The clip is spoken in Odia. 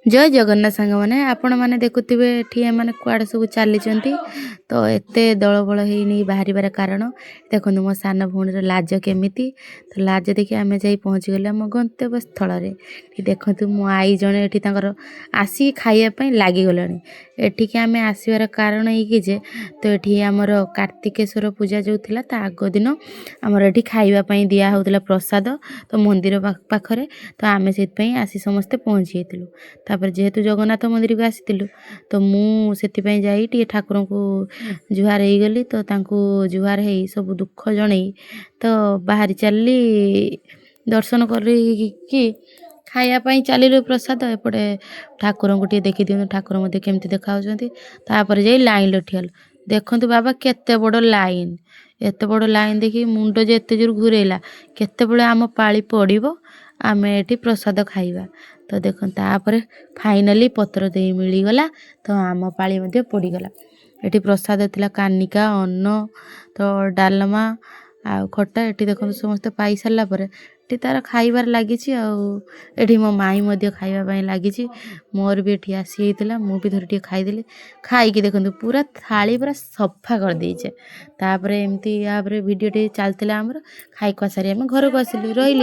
ଜୟ ଜଗନ୍ନାଥ ସାଙ୍ଗମାନେ, ଆପଣମାନେ ଦେଖୁଥିବେ ଏଠି ଏମାନେ କୁଆଡ଼େ ସବୁ ଚାଲିଛନ୍ତି। ତ ଏତେ ଦଳବଳ ହେଇନି ବାହାରିବାର କାରଣ ଦେଖନ୍ତୁ, ମୋ ସାନ ଭଉଣୀର ଲାଜ କେମିତି। ତ ଲାଜ ଦେଖି ଆମେ ଯାଇ ପହଞ୍ଚିଗଲେ ଆମ ଗନ୍ତବ୍ୟ ସ୍ଥଳରେ। ଏଠି ଦେଖନ୍ତୁ, ମୋ ଆଈ ଜଣେ ଏଠି ତାଙ୍କର ଆସିକି ଖାଇବା ପାଇଁ ଲାଗିଗଲେଣି। ଏଠିକି ଆମେ ଆସିବାର କାରଣ ଏଇକି ଯେ ତ ଏଠି ଆମର କାର୍ତ୍ତିକେଶ୍ୱର ପୂଜା ଯେଉଁ ଥିଲା, ତା ଆଗ ଦିନ ଆମର ଏଠି ଖାଇବା ପାଇଁ ଦିଆ ହେଉଥିଲା ପ୍ରସାଦ, ତ ମନ୍ଦିର ପାଖରେ। ତ ଆମେ ସେଥିପାଇଁ ଆସି ସମସ୍ତେ ପହଞ୍ଚି ଯାଇଥିଲୁ। ତାପରେ ଯେହେତୁ ଜଗନ୍ନାଥ ମନ୍ଦିରକୁ ଆସିଥିଲୁ, ତ ମୁଁ ସେଥିପାଇଁ ଯାଇ ଟିକେ ଠାକୁରଙ୍କୁ ଜୁହାର ହେଇଗଲି। ତ ତାଙ୍କୁ ଜୁହାର ହେଇ ସବୁ ଦୁଃଖ ଜଣେଇ ତ ବାହାରି ଚାଲିଲି, ଦର୍ଶନ କରିକି ଖାଇବା ପାଇଁ ଚାଲିଲୁ ପ୍ରସାଦ। ଏପଟେ ଠାକୁରଙ୍କୁ ଟିକେ ଦେଖିଦିଅନ୍ତୁ, ଠାକୁର ମଧ୍ୟ କେମିତି ଦେଖାହେଉଛନ୍ତି। ତାପରେ ଯାଇ ଲାଇନ୍ରେ ଠିଆ ହେଲୁ। ଦେଖନ୍ତୁ ବାବା, କେତେ ବଡ଼ ଲାଇନ୍! ଏତେ ବଡ଼ ଲାଇନ୍ ଦେଖି ମୁଣ୍ଡ ଯେ ଏତେ ଜୋର ଘୁରେଇଲା, କେତେବେଳେ ଆମ ପାଳି ପଡ଼ିବ, ଆମେ ଏଠି ପ୍ରସାଦ ଖାଇବା। ତ ଦେଖନ୍ତୁ, ତାପରେ ଫାଇନାଲି ପତ୍ର ଦେଇ ମିଳିଗଲା, ତ ଆମ ପାଳି ମଧ୍ୟ ପଡ଼ିଗଲା। ଏଠି ପ୍ରସାଦ ଥିଲା କାନିକା, ଅନ୍ନ, ତ ଡାଲମା ଆଉ ଖଟା। ଏଠି ଦେଖନ୍ତୁ, ସମସ୍ତେ ପାଇସାରିଲା ପରେ ଏଠି ତାର ଖାଇବାରେ ଲାଗିଛି। ଆଉ ଏଠି ମୋ ମାଇଁ ମଧ୍ୟ ଖାଇବା ପାଇଁ ଲାଗିଛି। ମୋର ବି ଏଠି ଆସିଯାଇଥିଲା, ମୁଁ ବି ଥରେ ଟିକେ ଖାଇଦେଲି। ଖାଇକି ଦେଖନ୍ତୁ, ପୁରା ଥାଳି ପୁରା ସଫା କରିଦେଇଛେ। ତାପରେ ଏମିତି ୟାପରେ ଭିଡ଼ିଓଟି ଚାଲିଥିଲା ଆମର। ଖାଇ ଖୁଆ ସାରି ଆମେ ଘରକୁ ଆସିଲୁ। ରହିଲି।